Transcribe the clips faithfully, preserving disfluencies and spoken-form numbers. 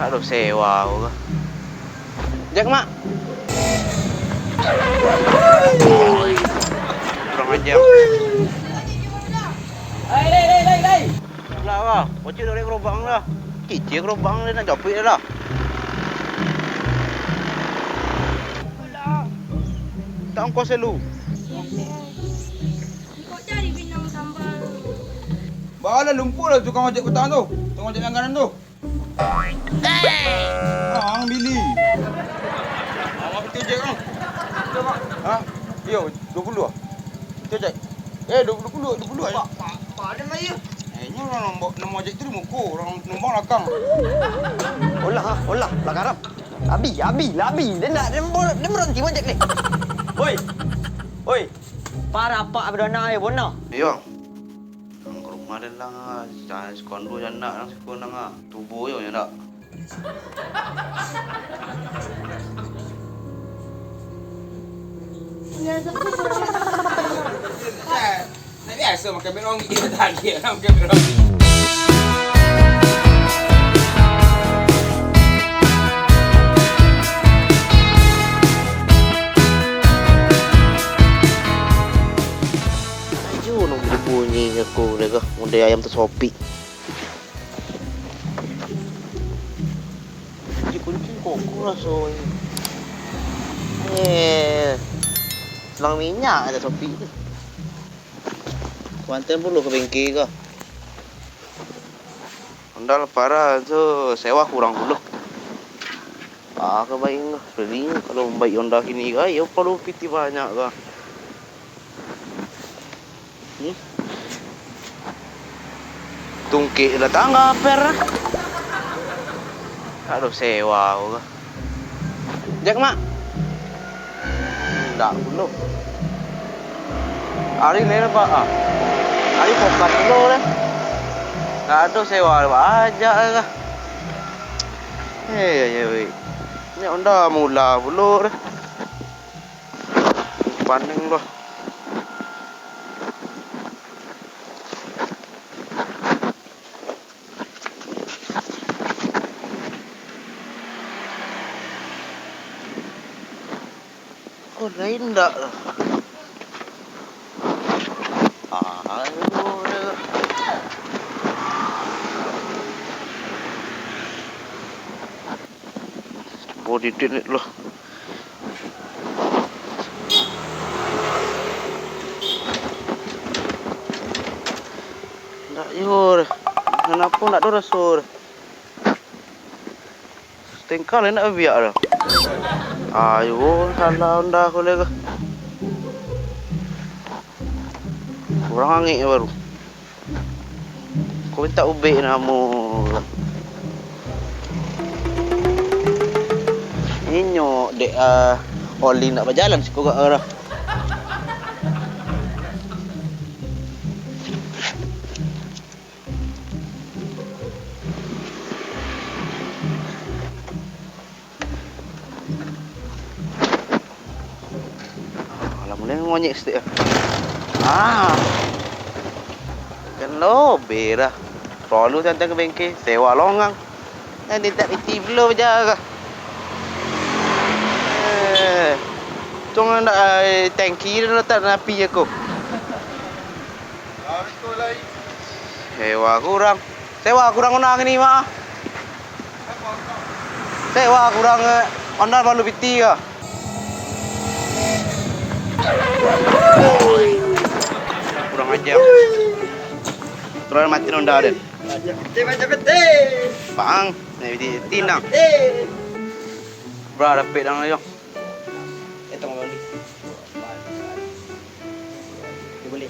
Aduh, sewa aku ka. Jak, Mak. Kurang ajar. Lai, lai, lai, lai, lai. Lah, wah. Bocil dari gerobak lah. Kicik gerobak dia nak japuik dia lah. Tak ongkos lu. Kok cari pinang sambal? Balah lumpuh lah tukang ojek petang tu. Tukang ojek langganan tu. Ang bili. Awak betul je, Ang. Ha? Iyo, dua puluh ah. Betul je. Eh, dua puluh, dua puluh, dua puluh, eh. Pak, Pak, Pak, ada lagi. Eh, ini orang nombor, nombor ojek tu di muka, orang nombor belakang. Olah, ah, olah, lah garap. Abi, abi, lah abi. Dia nak, dia, dia berhenti ojek ni. Oi. Oi. Parah Pak beranak, eh, bona. Iyo. Nang ka rumah den lah, ah. Sa-, sikondo jo anak nang siko nang, ah. Tubo jo nyo dak. Dah biaso makan berong, kita tagih lah makan berong. Ayo, nang bunyi aku ni kah, mode ayam tasopik. Kunci-kunci koko rasonyo. Eh, selang minyak tasopik tu. Kuantan pulo ka bengke ka. Honda lah parah tu, sewa kurang pulo. Ah, ka baik lah. Jadi, kalau baik Honda kini ka, iyo, paralu piti banyak ka. Hmm? Tungkek datang ka per. Aduh, sewa aku ka. Jak, Mak. Ndak pulo. Ari ni nampak, ah. Ari fokus pulo dah. Ndak ado sewa, bajak lah. Eh, ya, ya, weh. Ni Honda mula pulo dah. Paning lah. Ko lain ndak lah. Ah, aduh. Body delete lah. Ndak yo deh. Kenapo ndak do raso deh. Stengkar ndak biak doh. Ayo, salah Honda ko leh ko. Kurang angek baru. Ko mintak ubek namo. Inyo dek, ah, oli nak bajalan siko gak arah. Alah, mulai ngonyek sitik ah. Ah. Kan lobeh dah. Lalu tantang ka bengke, sewa longang. Nan mintak piti pulo bajaga. Eh. Untuang ndak, eh, tangki dah latak api je ko. Sewa kurang. Sewa kurang Honda kini, Mak. Sewa kurang, eh, Honda baru piti ka. Kurang ajar. Terus mati Honda den. Bang, ni di tinang. Bra dapek dang yo. Eh, tong loli. Boleh.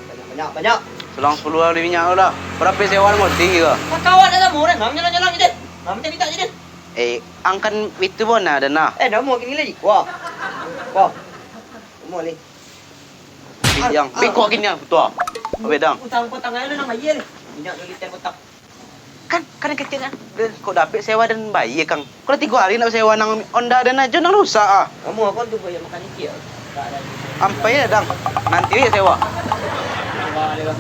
Banyak, banyak, banyak. Selang sepuluh lah beli minyak tu lah. Barapo sewa modif ke? Kawat dah lamo dah. Nah, nyalang-nyalang je. Nah, minta-minta je deh. Eh, ang kan itu bona dah nah. Eh, dah mau kini lagi. Wah. Wah. Mau lagi. Yang bengkok kini yang betul. Abis dang. Utang kotang aja lu nang bayar. Minyak dua liter kotak. Kan, kan kecil kan. Kok dapek sewa dan bayar, Kang? Kalau tigo hari nak sewa nang Honda dan aja nang rusak ah. Kamu apa tu, Boy, yang makan itik? Ampai ya, Dang. Nanti ya sewa. Wah, dia.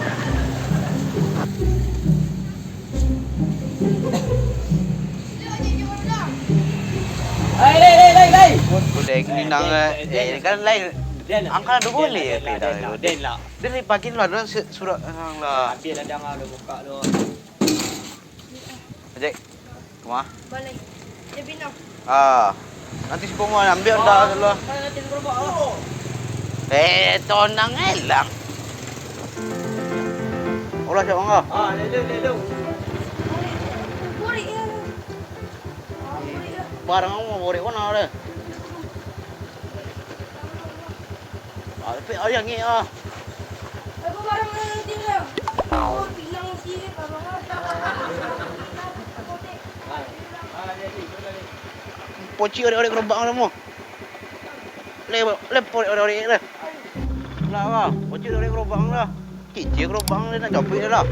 Minang, eh, kan lain. Angkal ado boleh pinang. Den lah. Den lah. Den lah pagi lah, den su-, surat, ah, lah. Ambil ladang lah, dah buka tu. Ajak. Kama? Balai. Dia pinang. Ah. Nanti si Pongo ambil dah dulu. Kalau nanti gerobak lah. Eh, tonang elang. Olah, siap mangga. Ah, dia, dia, dia, dia. Burik, burik, ya. Barang kamu burik mana ada? Ah, tapi ayah ngek ah. Apa barang yang tinggal? Oh, pinang sih, barang. Pocik orek-orek gerobak kamu. Le, le, orek-orek le. Lah, ah, pocik orek-orek gerobak lah. Kicik gerobak le, nak capuik le lah.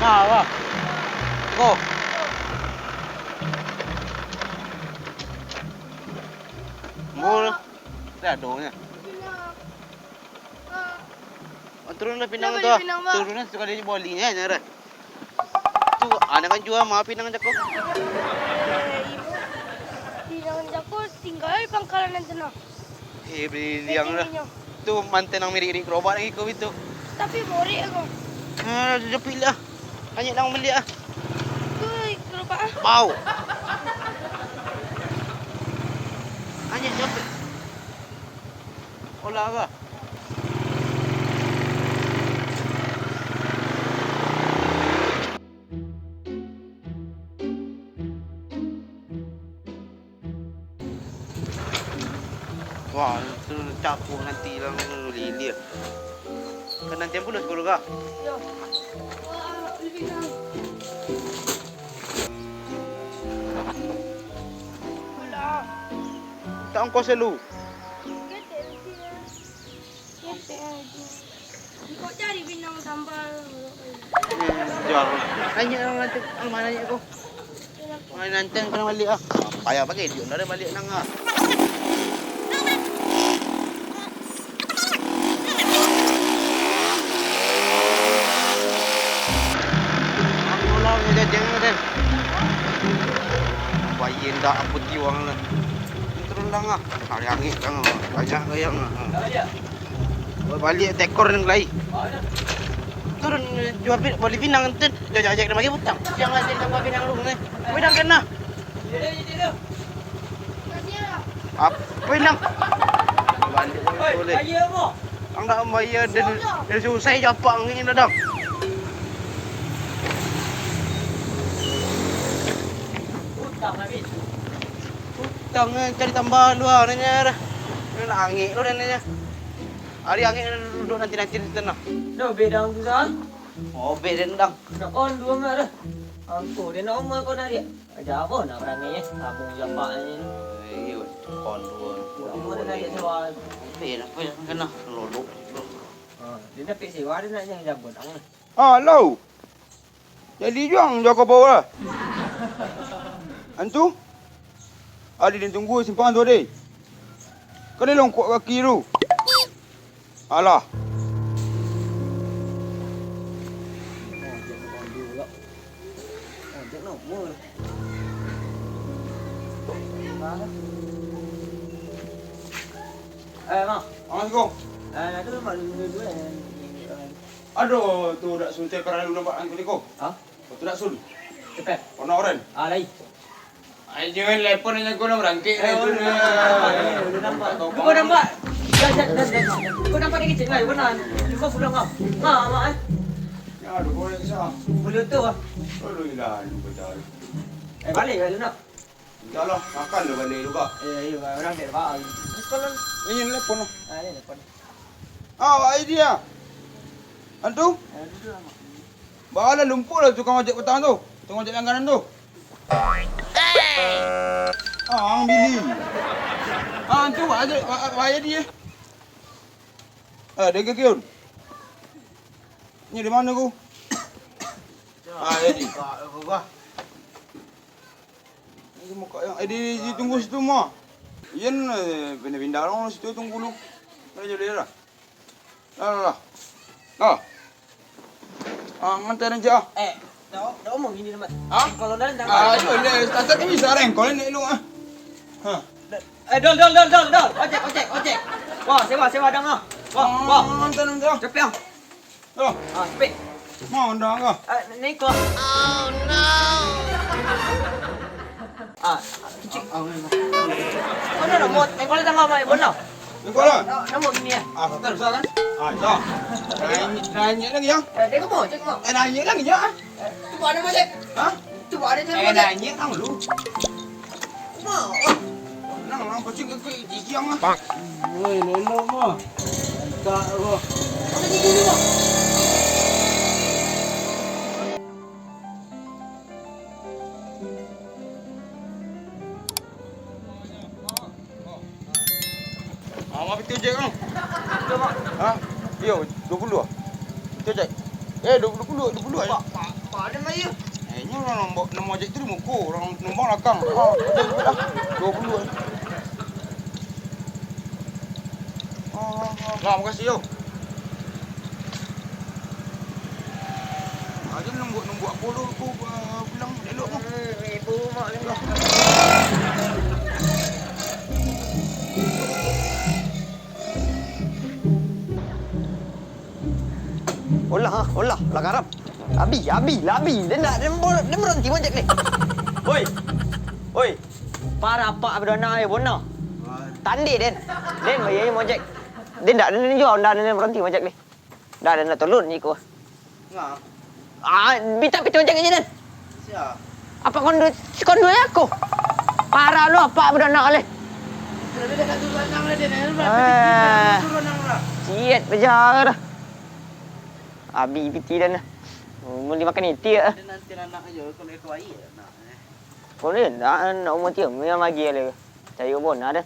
Nah, wah. Go. Mul. Dah adonyo. Oh, turun lah pinang tu. Pinang, Bang. Turun lah sakali bolihnyo, nyo dah. Tu, anak kan jua mah pinang jako. Eh, ibu. Pinang jako tinggal di pangkalan nan tu nah. Eh, beli liang lah. Tingginyo. Tu mantan nang mirik-mirik gerobak lagi ko itu. Tapi borek ko. Ah, japuik lah. Anyek nang beli ah. Tu gerobak ah. Bau. Anyek japuik. Olah apa? Wah, tu capuak nanti lah lilia. Kan nanti pun dah sepuluh kah? Yo. Wah, lebih dah. Alah. Tak ongkos lu. Ketek, ketek. Ketek aja. Kok cari pinang tambal. Hmm, jual. Nanya orang nanti, orang mana nanya aku? Orang nanti kena balik ah. Payah pakai duit dah balik nang ah. Aku lah punya jajang kan. Bayi ndak aku tiwang lah. Turun dah ah. Hari angin kan. Banyak gayang ah. Baliak tekor nan lai. Turun, jua pi-, bali pinang tu, jajak-jajak bagi utang. Jangan jadi tambah pinang lu ni. Pinang kena. Apa pinang? Baliak boleh. Ang dak bayar dan, dan susah japak angin dah. Utang cari tambah luar nanya dah. Nak angin lu dan nanya. Ari angin duduak nanti-nanti di tanah. Dah bedang tu sah. Oh, bedang dang. Nak kon dua mak dah. Angko dia nak omah kau nak dia. Aja apa nak berangai eh. Kamu siapa ni? Eh, iyo, kon dua. Kamu dah nak dia sewa. Bedang apa yang kena? Lolok. Ha, dia nak pek sewa dia nak yang jago dang. Ah, lo. Jadi juo ang jago bau lah. Antu? Adi den tunggu simpang tu, Adi. Kali longkok kaki tu. Alah. Eh, Mak. Assalamualaikum. Eh, ada Mak dulu, dulu, eh. Aduh, tu dak suntai paralu nampak angku niko. Hah? Betul dak, Sun? Cepet. Ono orang? Ah, lai. Ai, jangan telepon aja, aku nak berangkek. Eh, dah, udah nampak. Udah nampak. Udah nampak. Dah, dah, dah, dah. Kau nampak dia kecil, kan? Benar. Kau pulang, kau. Mak, mak, eh. Ya, aduh, boleh sah. Boleh tu, ah. Aduh, ilah, aduh, betul. Eh, balik lah, nak. Entahlah, makan dah balik juga. Eh, iya, orang tak dapat. Sekolah. Ini telepon lah. Ah, ini telepon. Ah, Wak Aidi ah. Antu? Eh, duduk lah, Mak. Baa lah lumpuah lah tukang ojek patang tu. Tukang ojek langganan tu. Ah, ang Billy. Ah, antu, Wak Aidi, Wak, Wak Aidi eh. Ah, dia ke kiun. Ni di mana ku? Ah, Aidi. Ini muka yang, eh, di, di tunggu situ mah. Iyan, eh, pindah-pindah orang situ tunggu lu. Mana jadi lah. Lah, lah, lah. Lah. Ah, ngantai den, Cik, ah. Eh, dak, dak omong gini, Mat. Hah? Kalau dah, dah. Ah, iyo, dah, stasar kan bisa rengkol ni lu, ah. Hah. Eh, Dol, Dol, Dol, Dol, Dol. Ojek, ojek, ojek. Wah, sewa, sewa dang, ah. Wah, wah. Ah, ngantai den, Cik, ah. Capek, ah. Loh. Ah, capek. Mau dang, ah. Eh, ni ko. Oh, no. Ah, kecil. Ah, ah, ah. Oh, no, no, mau, eh, kalau dah lama, eh, bola. Iko lah. Nak, nak buat gini, ya? Ah, satu besar kan? Ah, dah. Naiak, naiak lagi, ya? Eh, dia kemau, cek kemau. Eh, naiak lagi, ya? Eh, tu buat apa, cek? Hah? Tu buat apa, cek? Eh, naiak kan lu. Kemau. Nang, nang, pacik ke, ke, gigi yang, ah. Woi, lelok, mah. Entak, kok. Ada gigi ni, mah. Ah, ma piti ojek, Bang? Ha? Iyo, duo puluah. Piti ojek. Eh, duo puluah, duo puluah, eh. Pak, Pak, Pak, ada mah, iya. Eh, inyo urang nombor, nombor ojek tu di muko, urang numpang balakang. Ah, ojek duo puluah, ah. Duo puluah, eh. Ah, ah, ah. Lah, makasih, yo. Aja nunggu-nunggu aku lu, aku, uh, pulang elok tu. Ibu mak ni. Olah, olah, lah garam. Abi, abi, lah abi. Den dak, den ber-, den berhenti mojek ni. Oi. Oi. Parah apak bado anak, eh, bona. Tandih den. Den bayar mojek. Den dak, den jua onda, den berhenti mojek ni. Dah, dah, dah, tolong ni ko. Nah. Ah, minta piti ojek aja, Den. Siap. Apa kondo, si kondo ya ko? Parah lu, apa beranak leh? Tapi dah satu lanang lah, Den. Eh. Satu lanang lah. Siat bejar. Abi piti dan. Mau dimakan itik, ah. Dia nanti anak aja, kalau itu air, nah, eh. Kau ni nak, nak umur tiga, memang lagi ada. Cari ubon ada.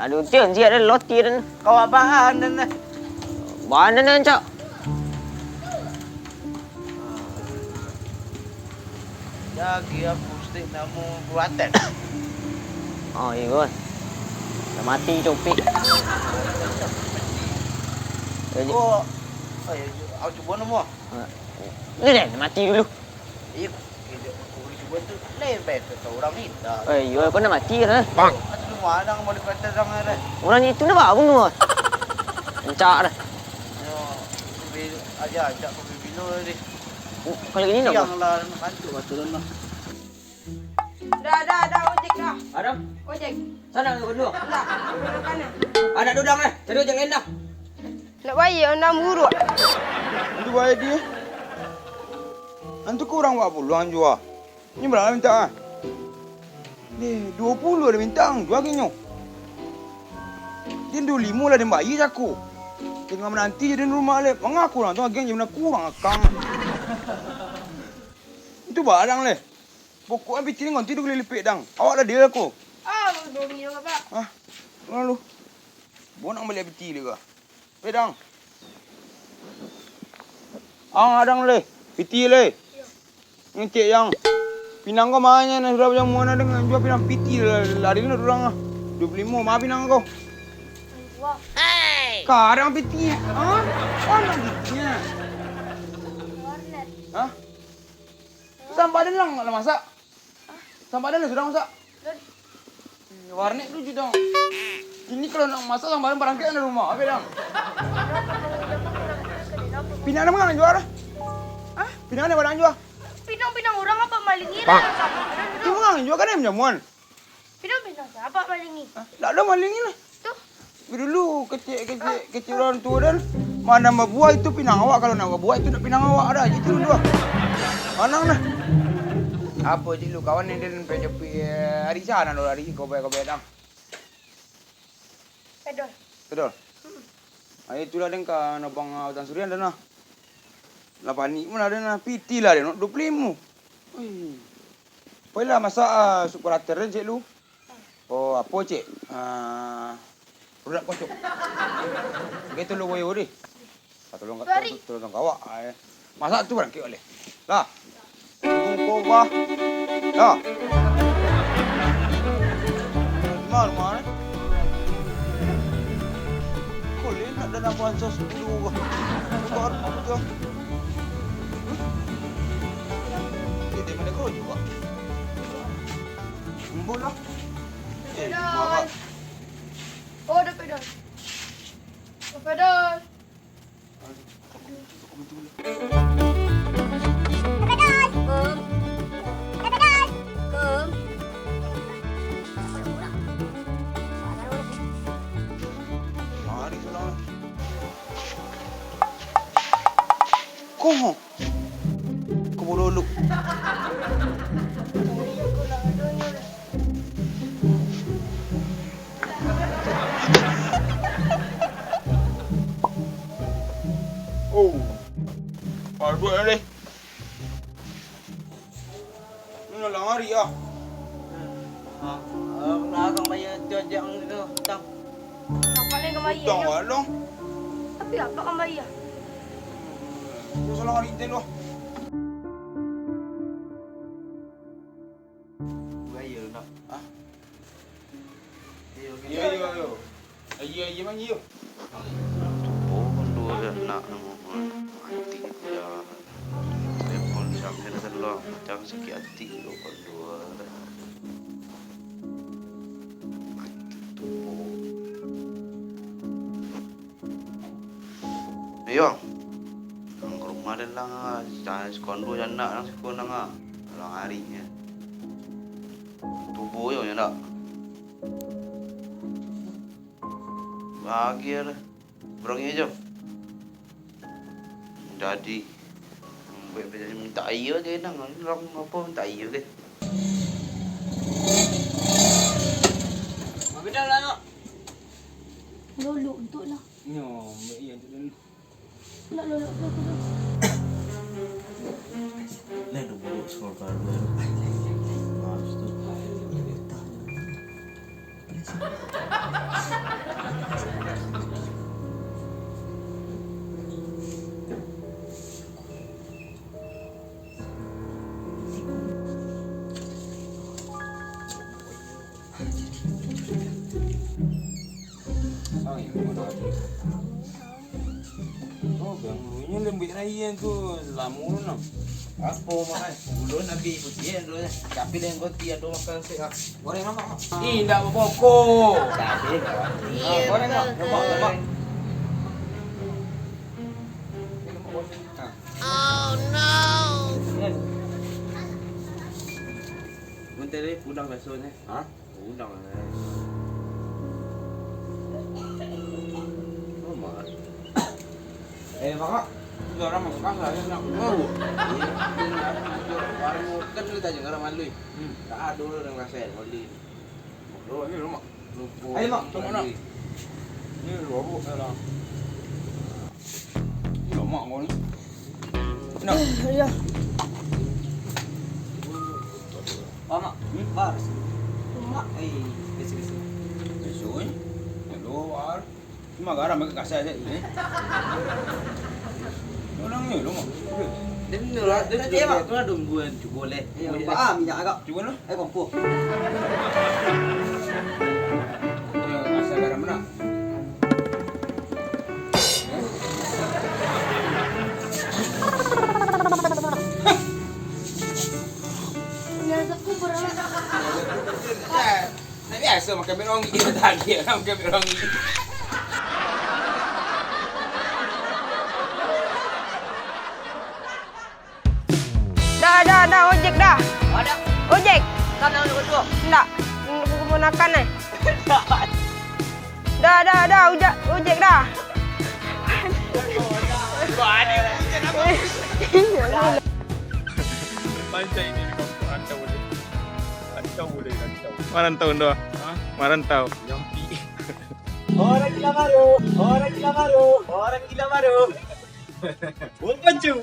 Aduh, tiang siap ada loti dan. Kau apaan dan? Bahan dan, Cak. Lagi aku stik namu buatan. Oh, iya, Bos. Dah mati, copik. Oh, oh, iya, aku cuba nemu. Ni deh, mati dulu. Iyo, cubo tu lebih tu urang ni. Eh, iyo, kau nak mati lah. Bang. Atu mah nang mau dikata urang ni. Urang itu nak bunuh. Encak dah. Yo, aja, ajak kau bilo ni. Kalau gini nak. Yang lah, nak bantu, bantu lah. Dah, dah, dah, ojek dah. Ada? Ojek. Sana ke kedua. Dah, kanan. Ada dudang eh. Cari ojek lain dah. Nak bayar, nak buruak. Antu bayar dia. Antu kurang dua puluh ang jua. Ni berapa minta ah? Deh, dua puluh ada minta ang jua kinyo. Dia dua limo lah dia bayar jaku. Tengah menanti jadi rumah leh. Mangaku orang tu agen je mana kurang akang. Itu barang leh. Pokoknya piti ni nganti dua kali lipik dang. Awak lah dia aku. Ah, bodoh ni apa? Ah, lalu. Buat nak balik piti dia kah? Weh, dang. Ang adang leh. Piti leh. Ngecek yang. Pinang kau mahanya nak sudah macam mana dengan jual pinang piti lah. Lari ni orang ah. Dua puluh lima mah pinang kau. Wah. Karang piti. Hah? Mana pitinya? Warnet. Hah? Sampai ada lang nak masak? Sampai ada lah sudah masak? Warnet tu juta. Ini kalau nak masak sampai ada barangkek ada rumah. Apa dang? Pinang nama nak jual? Hah? Pinang mana barang jual? Pinang-pinang orang apa malingi lah. Itu orang jual kan yang jamuan? Pinang-pinang siapa malingi? Hah? Tak ada malingi lah. Tu. Dulu kecil-kecil, kecil orang tua dan mana babuah itu pinang awak, kalau nak babuah itu nak pinang awak ada itu dulu. Manang nah. Apa cik lu kawan ni dan penyepi hari sana lo hari kau bayar kau bayar dang. Pedol. Pedol. Ah, itulah den ka nabang, ah, utang surian dah nah. Lah panik pun ada nah, piti lah dia nak dua puluh lima. Ui. Poilah masak, ah, sup karater den cik lu. Oh, apo cik? Ah, produk kocok. Gitu lu boyo deh. Ah, tolong, tolong, tolong kawak, ah, eh. Masak tu barangkek boleh. Lah. Tunggu kau bah. Lah. Mal, mal. Dah nak bansos dulu. Buka dulu tu. Eh, dia mana kau juga? Embun lah. Eh, marah. Oh, ada pedal. Ada pedal. Ko, ko bololok. Oh. Paduak deh. Ni lah hari ah. Ha, eh, lah kang bayar tu aja ang tu, tang. Apa ni kang bayar? Utang walang. Tapi apa kang bayar? Ni salah hari tu. Gaya nak. Hah? Iyo, iyo, iyo. Iyo, iyo, mang iyo. Tuo kan duo anak namo mati dia. Telepon sampai dah tolong, macam sakit hati tu kan duo. Mati tuo. Iyo. Nang ka rumah den lah, ah. Sa-, sikondo sanak nang siko nang, ah. Malam hari nyo. Tubuah yo, nyo ndak? Bahagia lah. Urang nyo jo. Jadi, buek jadi mintak aia je nang. Urang apo mintak aia ke? Mabida lah, nak. Lolok untuak lah. Nyo, ambiak iyo untuak den. Nak lolok tu aku tu. Lah, dah buruk skor baru, baru. Habis tu. Oh, bang, dulunya lembek raya tu, lamo tu, nah. Apo, Mak, eh? Ulun abih putiah dulu, eh. Tapi lain roti ado makan sik, ah. Goreng, Mak, Mak. Ih, ndak bapokok. Tapi, Mak. Ah, goreng, Mak. Lemak, lemak. Ah. Oh, no. Menteri udang biasanya. Hah? Udang, eh. Oh, Mak. Eh, Mak, tu orang makan lah, ya, nak. Oh. Iya, benar. Orang kan cerita je, orang malu. Hmm. Tak ada orang rasa, malu. Ayo, Mak. Ayo, Mak, tunggu, nak. Ni dua buk, dah lah. Ni, Mak, kau ni. Nak. Iya. Mak, Mak. Hmm? Mak. Eh, biasa, biasa. Biasa, eh. Hello, Mak. Cuma garam agak kasar saja, eh. Orang ni, lo, Mak. Dia ni lah, dia tu lah, tu lah dungguan cuba leh. Ya, cuba leh. Ah, minyak agak. Cuba lah. Eh, kompor. Ya, kasar garam mana? Biasa makan berong gigi, tak lagi makan berong gigi. Dah, dah, dah, ojek dah. Ada. Ojek. Kan nak duduk tu? Ndak. Keponakan, eh. Dah, dah, dah, ojek, ojek dah. Pancai ni di kampung rantau boleh. Rantau boleh, rantau. Marantau ndo? Hah? Marantau. Jampi. Orang gila baru, orang gila baru, orang gila baru. Wong pancung.